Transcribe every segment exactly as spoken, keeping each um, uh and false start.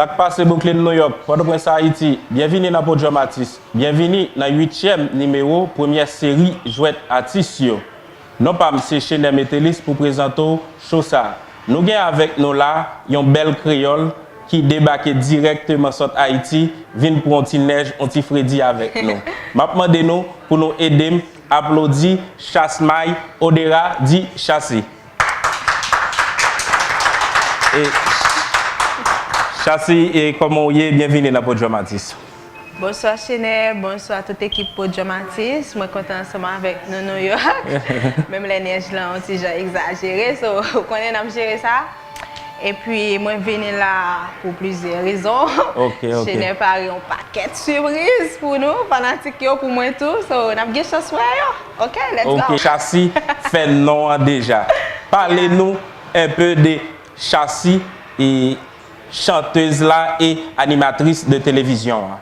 Sa k pase Brooklyn, New York, Pòtoprens, Ayiti, byenvini nan Podyòm Atis. Byenvini nan uityèm nimewo premyè seri jwèt atis yo. Non pa m se Chenè Metelis pou prezante w cho sa. Nou gen avèk nou la yon bèl kreyòl ki debake dirèkteman sot Ayiti, vin pran yon ti nèj, yon ti fredi avèk nou. M ap mande nou pou nou ede m aplodi Chasmay Odera di Chasi. E, Chasi, e, kòman w ye? Byenvini nan Podyòm Atis. Bonswa Chenè, bonswa tout ekip Podyòm Atis. Mwen kontan ansanm avèk nou New York. Menm lè nyèj lan yon ti jan egzajere, so, ou konnen n ap jere sa. Epi mwen vini la pou plizyè rezon. Ok, ok. Chenè pare yon pakèt sipriz pou nou, fanatik yo, pou mwen tou. So, n ap gen chans wè yo. Ok, let's go. Ok, Chasi fè non an deja. Pale nou un peu de Chasi, e chantèz la e animatris de televizyon an.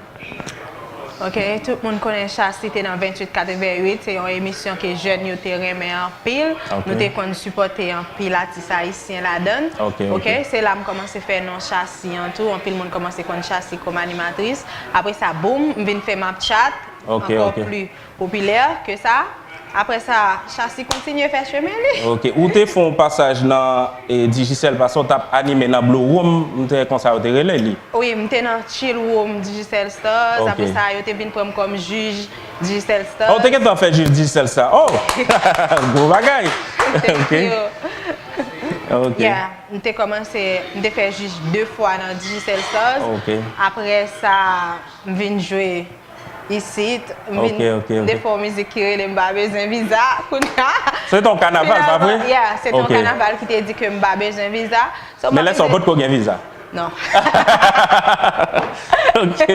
Ok, tout moun konnen Chasi te nan venntuit katreventuit, se yon emisyon ke jèn yo te renmen anpil. Ok. Nou te konn sipòte anpil atis ayisyen ladan l. Ok, ok. Ok, se la m kòmanse fè non Chasi an tou. Anpil moun kòmanse konn Chasi kòm animatris. Apre sa, boum, m vin fè Map Chat, ok, ankò ok. Pli popilè ke sa. Apre sa, Chasi kontinye fè chemen li. Ok, ou te fè yon pasaj nan, e, Digicel, paske w t ap anime nan Blue Room, m te konsa yo te rele li. Wi, m te nan Chill Room Digicel Stars, ok. Apre sa, yo te vin pran m kòm jij Digicel Stars. Oh, ou te gentan fè jij Digicel Stars. Oh! Gwo bagay! Thank ok. You. Ok. Yeah, m te kòmanse, m te fè jij de fwa nan Digicel Stars. Ok. Apre sa, m vin jwe isit, m vin ok, ok, ok. Defo mizik ki rele M pa bezwen viza, kounye a. Se te yon kanaval, pa vre? Yeah, se te yon ok. Kanaval ki te di ke m pa bezwen viza. So, men lè sa w potko gen viza? Non. Ok.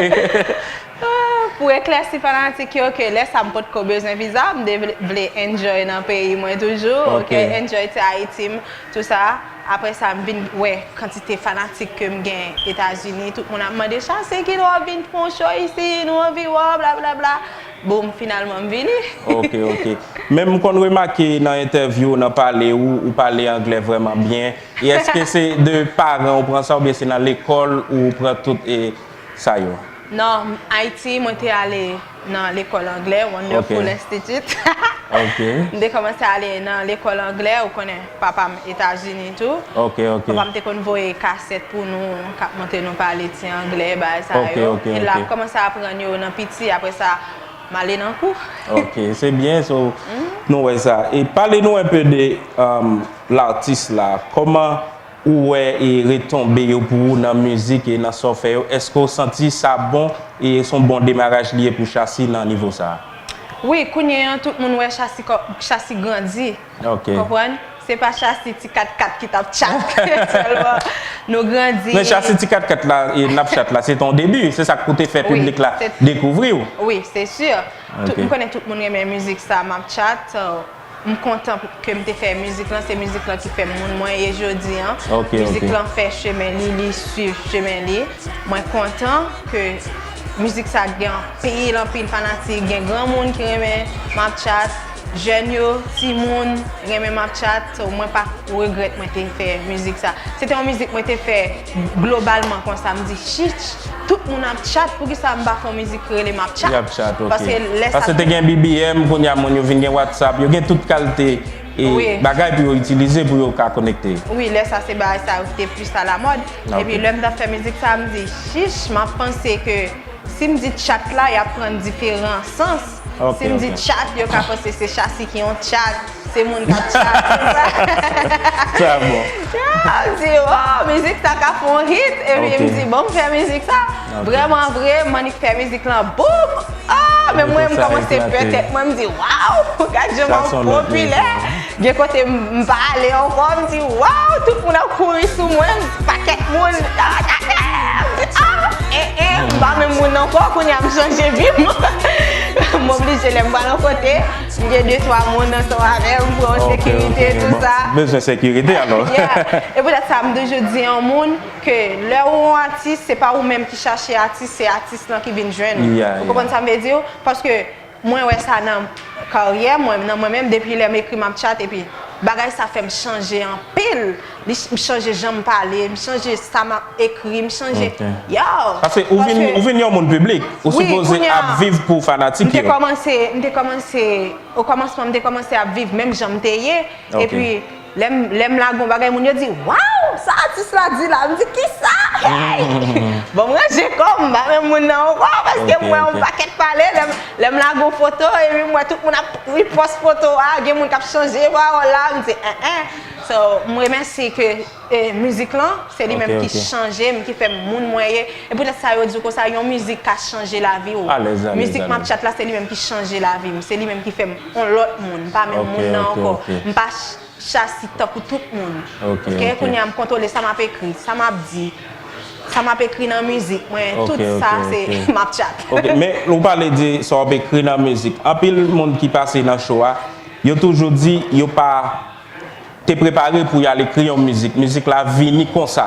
Ah, pou eklèsi fanatik yo ke lè sa m potko bezwen viza, m te vle, vle enjoy nan peyi mwen toujou, ok, ok, enjoy ti Ayiti m, tou sa. Apre sa, m vin wè kantite fanatik ke m gen Etazini. Tout moun ap mande, "Chasi, kilè w ap vin fè yon show isi? Nou anvi wè w, blablabla." Boum, finalman, m vini. Ok, ok. Men m konn remake nan entèvyou w, nan pale w, ou pale anglè vrèman byen. E èske se de paran ou pran sa, oubyen se nan lekòl ou pran tout, e, sa yo? Non, Ayiti, mwen te ale nan lekòl anglè, Wonderful ok. Institute. Ok. M te kòmanse ale nan lekòl anglè, ou konnen papa m Etazini tou. Ok, ok. Papa m te konn voye kasèt pou nou, k ap montre nou pale ti anglè, bagay sa ok, yo. Ok, e la, ok. M kòmanse aprann yo nan piti, apre sa, m ale nan kou. Ok, se byen, so, mm. Nou wè sa. E pale nou un peu de, um, l'artiste la. Kòman ou wè e retonbe yo pou ou nan mizik e nan sa w fè yo? Èske w santi sa bon e se yon bon demaraj li ye pou Chasi nan nivo sa a? Wi, kounye a, tout moun wè Chasi kò-, Chasi grandi. Ok. Konprann? Se pa Chasi ti kat kat ki t ap tchat sèlman. Nou grandi. Men Chasi ti kat kat la, e n ap tchat la, se te yon debi. Se sa k pou te fè wi, piblik la se dekouvri w. Wi, se si. Tout, ok. M konnen tout moun renmen mizik sa, M ap tchat. M kontan ke m te fè mizik lan, se mizik lan ki fè m moun mwen ye jodi an. Ok, ok. Mizik lan fè chemen li, li swiv chemen li. Mwen kontan ke mizik sa gen anpil, anpil fanatik, gen granmoun ki renmen M ap tchat, jèn yo, timoun renmen M ap tchat, so mwen pa regrèt mwen te fè mizik sa. Se te yon mizik mwen te fè globalman konsa, m di, "Chich, tout moun ap tchat, poukisa m pa fè yon mizik ki rele M ap tchat?" Y ap tchat, ok. Paske lè sa paske te gen B B M, kounye a moun yo vin gen WhatsApp, yo gen tout kalite e wi. Bagay pou yo itilize pou yo ka konekte. Wi, lè sa se bagay sa yo ki te plis alamòd. Ok. Epi lè m t ap fè mizik sa, m di, "Chich, m ap panse ke si m di tchat la, y ap pran diferan sans." Ok, si m di ok. Tchat, yo ka panse se Chasi ki yon tchat, se moun k ap tchat, tout sa. Sa bon. Ya, m di, "Oh, mizik sa ka fè yon hit." Epi ok. M di, "Bon, m fè mizik sa." Ok. Vrèman vre, m annik fè mizik lan, boum! Ah, men mwen, m kòmanse pè tèt mwen, m di, "Waw, gad jan m ap popilè." Gen kote m, m pa ale ankò, m di, "Waw, tout moun ap kouri sou mwen, m di, pakèt moun." M di, "Ah, eh, eh, m pa menm moun ankò, kounye a m chanje vi m." M oblije, lè m pral yon kote, m gen de twa moun ansanm avè m, m pran yon sekirite, tout sa. Bezwen sekirite, alò. Yeah. E poutèt sa, m toujou di yon moun, ke lè ou yon atis, se pa ou menm ki chache atis, se atis lan ki vin jwenn ou. Yeah, yeah. Ou konprann sa m vle di w? Paske mwen wè sa nan karyè mwen, nan mwen menm, depi lè m ekri M ap tchat, epi Bagay sa fè m chanje anpil. Li ch- m chanje jan m pale, m chanje sa m ap ekri, m chanje. Ok. Yo! Paske ou vin, paske ou vin yon moun piblik. Ou wi, sipoze kounye a, ap viv pou fanatik yo. M te kòmanse, m te kòmanse, okòmansman, m te kòmanse ap viv menm jan m te ye. Ok. Epi, lè m, lè m lage yon bagay, moun yo di, "Waw, sa atis la di la?" M di, "Kisa?" Hey! Bon, m ranje kò m, m pa menm moun nan ankò, paske m wè yon pakèt pale, lè m, lè m lage yon foto, epi m wè tout moun ap repost foto a, gen moun k ap chanje pawòl la, m di, "En, en." So, m remèsye ke, eh, mizik lan, se li menm ki chanje m, ki fè m moun mwen ye. E poutèt sa yo di w konsa, yon mizik ka chanje lavi w. Alèz, alèz, mizik Mapchat la, se li menm ki chanje lavi m. Se li menm ki fè m yon lòt moun. M pa menm moun nan ankò. Ok, ok, ok. M pa ch- Chasi tankou tout moun. Ok, ok. Kounye a m kontwole sa m ap ekri, sa m ap di, sa m ap ekri nan mizik mwen, tout sa se Mapchat. Ok, men ou pale de sa w ap ekri nan mizik. Anpil moun ki pase nan show a, yo toujou di yo pa te prepare pou y al ekri yon mizik. Mizik la vini konsa.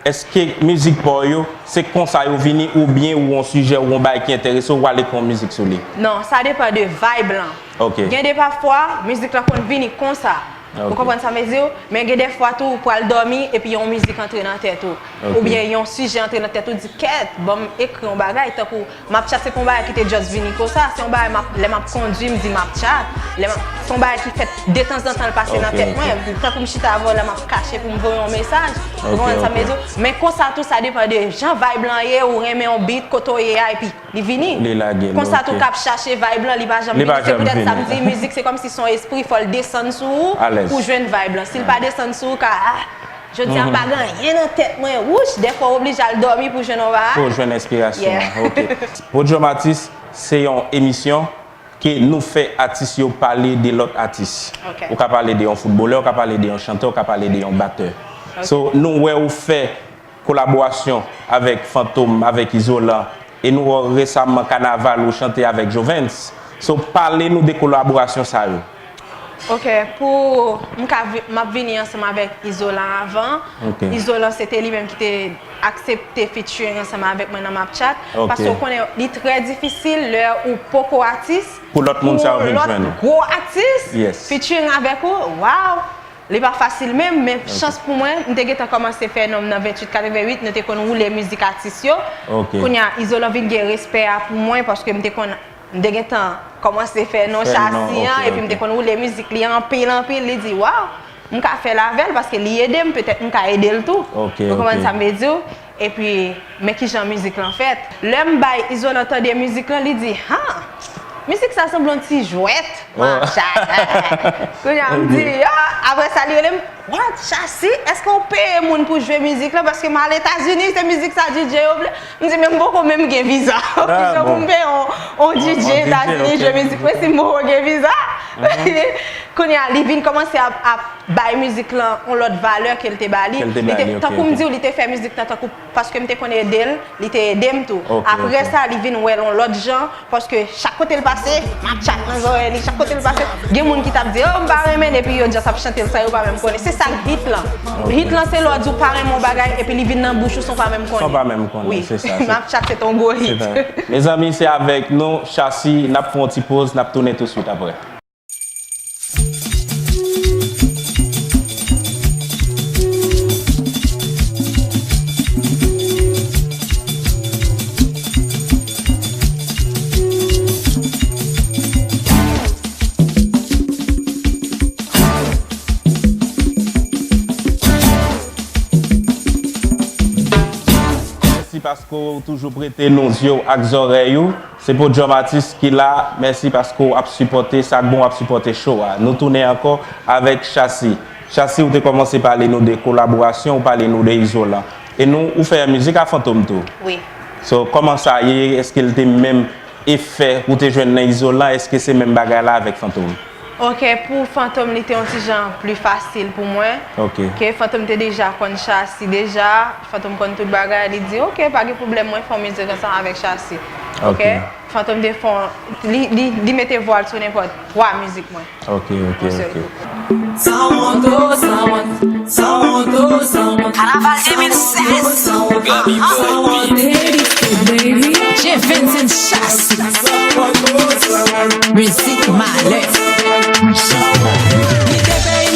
Èske mizik pa w yo, se konsa yo vini, oubyen ou yon sijè, ou yon bagay ki enterese w, w al ekri yon mizik sou li? Non, sa depann de vibe lan. Ok. Gen de pafwa, mizik lan konn vini konsa. Ok. Ou konprann sa m vle di w? Men gen de fwa tou, ou pral dòmi, epi yon mizik antre nan tèt ou. Ok. Oubyen yon sijè antre nan tèt ou, di, "Kèt, ban m ekri yon bagay," tankou Mapchat se pa yon bagay ki te just vini konsa, se yon bagay m ap, lè m ap kondui, m di Mapchat, lè m ap, se yon bagay ki fèt detanzantan l pase nan tèt mwen, tankou m chita avè w lè m ap kache pou m voye yon mesaj, ou konprann sa m vle di w? Men konsa tou, sa depann de jan vibe lan ye, ou renmen yon beat, kote w ye a, epi li vini. Li lage l, konsa tou k ap chache vibe lan, li pa janm vini. Se poutèt sa m di mizik se kòmsi se yon espri, fò l desann sou ou pou jwenn vibe lan. Si l pa desann sou ou, ka, ah, jodi a pa gen anyen nan tèt mwen. Wouch, dèfwa w oblije al dòmi pou jwenn yon bagay. Pou jwenn enspirasyon an. Ok. Podium Atis se yon emisyon ke nou fè atis yo pale de lòt atis. Ok. Ou ka pale de yon foutbolè, ou ka pale de yon chantè, ou ka pale de yon batè. Ok. So, nou wè ou fè kolaborasyon avèk Fantom, avèk Izolan, e nou wè w resaman kanaval ou chante avèk Jovens. So, pale nou de kolaborasyon sa yo. Ok, pou m ka vi- m ap vini ansanm avèk Izolan avan. Ok. Izolan se te li menm ki te aksepte featuring ansanm avèk mwen nan Mapchat. Ok. Paske w konnen li trè difisil lè ou poko atis pou lòt moun sa yo vin jwenn ou. Pou lòt gwo atis featuring avèk ou, waw! Li pa fasil menm, men chans pou mwen, m te gentan kòmanse fè non m nan venntuit katrevennuit, nou te konn woule mizik atis yo. Ok. Kounye a, Izolan vin gen respè a pou mwen, paske m te konn, m te gentan kòmanse fè non Chasi an, epi m te konn woule mizik li anpil, anpil, li di, "Waw, m ka fè l avè l, paske li ede m, petèt m ka ede l tou." Ok, ok. Ou konprann sa m vle di w? Epi, men kijan mizik lan fèt. Lè m bay Izolan tande mizik lan, li di, "Han, mizik sa sanble yon ti jwèt, Mapchat." Kounye a, m di, "Yo," apre sa, li rele m, "What, Chasi, èske w peye moun pou jwe mizik lan? Paske m al Etazini, se mizik sa D J yo vle." M di, "Men m poko menm gen viza. Kijan pou m peye yon, yon D J Etazini jwe mizik mwen si m poko gen viza?" Kounye a, li vin kòmanse ap, ap bay mizik lan yon lòt valè ke l te ba li. Ke l te ba li, ok, ok. Tankou m di w, li te fè mizik lan tankou paske m te konn ede l, li te ede m tou. Ok, ok. Apre sa, li vin wè l yon lòt jan, paske chak kote l pase, Mapchat nan zòrèy li, chak kote l pase, gen moun ki t ap di, "Oh, m pa renmen l," epi yo just ap chante l san yo pa menm konnen. Se sa k hit lan. Ok. Hit lan se lè w di w pa renmen yon bagay, epi li vin nan bouch ou san w pa menm konnen. San w pa menm konnen, se sa, se Mapchat se t yon gwo hit. Mezanmi, se avèk nou, Chasi, n ap fè yon ti poz, n ap tounen touswit apre. Mèsi paske w toujou prete nou zye w ak zòrèy ou. Se Podium Atis ki la. Mèsi paske w ap sipòte sa k bon, w ap sipòte show a. Nou tounen ankò avèk Chasi. Chasi, ou te kòmanse pale nou de kolaborasyon, ou pale nou de Izolan. E nou, ou fè mizik a Fantom tou. Wi. So, kòman sa ye? Èske l te menm efè ou te jwenn nan Izolan? Èske se menm bagay la avèk Fantom? Ok, pou Fantom, li te yon ti jan pli fasil pou mwen. Ok. Ke Fantom te deja konn Chasi deja, Fantom konn tout bagay, li di, "Ok, pa gen pwoblèm, mwen fè yon mizik ansanm avèk Chasi." Ok. Ok. Fantom te fè yon, li, li, li mete vwa l sou nenpòt twa mizik mwen. Ok, ok, ok. Yon sèl kou. Kanaval de mil sèz. J Vincent Chasi. Mizik malè. Li te peye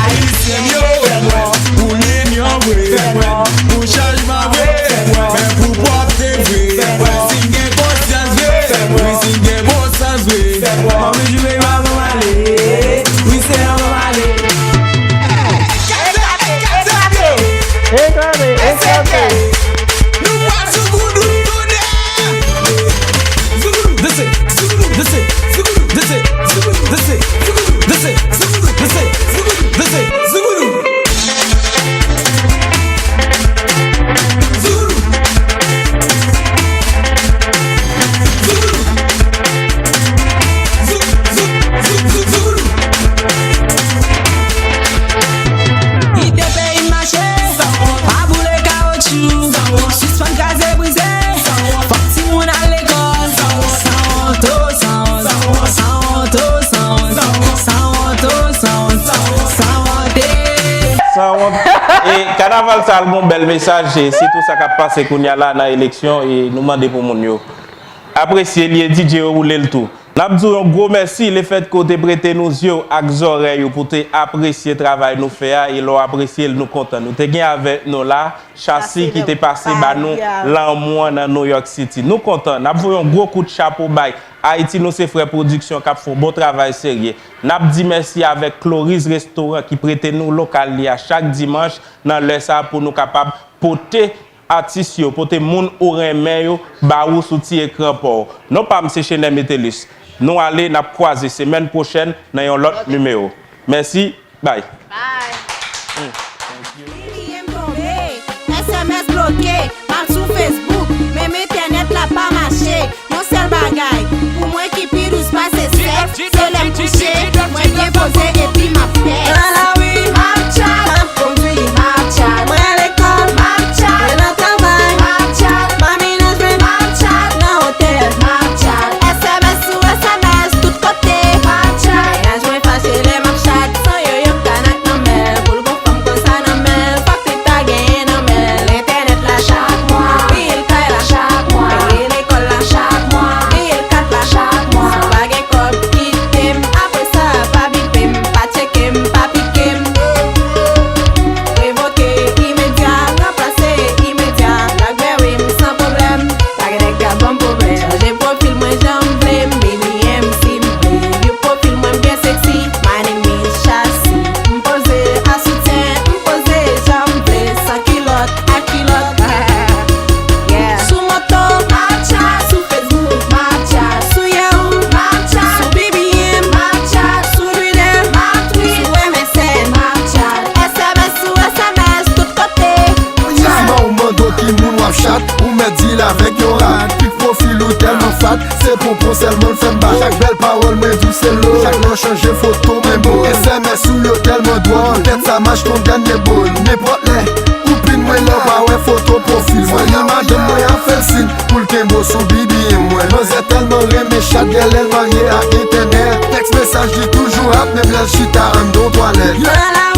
Ayisyen yo, pou linyon vre, pou chanjman vre, pou pwòpte vre, si n gen konsyans vre, wi, si n gen bon sans vre. Anvi jwe, anvi ale, wi, se anvi ale. Eklate, eklate. Nou pral sou koudouk tounen. Kite peyi m mache, pa boule kawotchou, sispann kraze brize, fòk timoun al lekòl. Sanwonto, sanwont, sanwonto, sanwont, sanwonto, sanwont, sanwonte. Sanwont. E kanaval sa al gon bèl mesaj, e sitou sa k ap pase kounye a la nan eleksyon, e nou mande pou moun yo apresye l, e D J yo woule l tou. N ap di w yon gwo mèsi lefètke w te prete nou zye w ak zòrèy ou pou te apresye travay nou fè a, e lè w apresye l, nou kontan. Nou te gen avèk nou la Chassi ki te pase ba nou lanmou an nan New York City. Nou kontan. N ap voye yon gwo kout chapo bay Ayiti Nou Se Frè Pwodiksyon k ap fè yon bon travay serye. N ap di mèsi avèk Cloris Restaurant ki prete nou lokal li a chak dimanch nan lè sa a pou nou kapab pote atis yo, pote moun ou renmen yo ba ou sou ti ekran pa w. Non pa m se Chenè Metellus. Nou ale, n ap kwaze semèn pwochèn nan yon lòt nimewo. Mèsi, bye. Bye. Bibiyè m tonbe, S M S bloke, m al sou Facebook, menm entènèt la pa mache. Yon sèl bagay, pou mwen ki pi dous pase sèks, se lè m kouche, mwen byen poze epi m ap tèks. Nan lari, m ap tchat, m ap kondwi, m ap tchat. Mwen lekòl, m ap tchat. Mwen nan travay, m ap tchat. M ap menaj mwen, m ap tchat. Nan otèl, m ap tchat. S M S sou S M S, tout kote, m ap tchat. Menaj mwen fache lè m ap tchat. San yo, yo ka nan nan men l. Pou l gon fanm konsa nan men l, fòk li ta genyen nan men l. Entènèt la chak mwa, peye l kay la chak mwa, peye lekòl la chak mwa, peye l kat la chak mwa. Si w pa gen kòb, kite m, apre sa, pa bipe m, pa tcheke m, pa pike m. Revoke imedya, ranplase imedya, BlackBerry m san pwoblèm. Pa gen nèg k ap ban m pwoblèm. Chanje pwofil mwen jan m vle, m bibiyè m si m vle. View pwofil mwen byen sexy, my name is Chassi. M poze a soutyen, m poze jan m vle, san kilòt, ak kilòt. Yeah. Sou moto, m ap tchat, sou Facebook, m ap tchat, sou Yahoo, m ap tchat, sou B B M, m ap tchat, sou Twitter, m ap tweet, sou M S N, m ap tchat, S M S sou S M S, tout kote. Si manman w mande w ki moun w ap chat, ou mèt di l avèk yon rat. Pik pwofil ou tèlman fat, se ponpon sèlman l fè m bat. Chak bèl pawòl mwen di w se lòl. Chak lè w chanje foto mwen bòl. S M S ou yo tèlman dwòl. Tèt sa mach kon dènye bòl. Nenpòt lè ou pin mwen lè w pa wè foto pwofil mwen. Li madanm mwen ap fè l sin pou l kenbe w sou B B M mwen. Manzè tèlman renmen chat, gèlè l marye ak entènèt. Tèks mesaj li toujou ap, menm lè l chita anndan yon twalèt. Yo nan la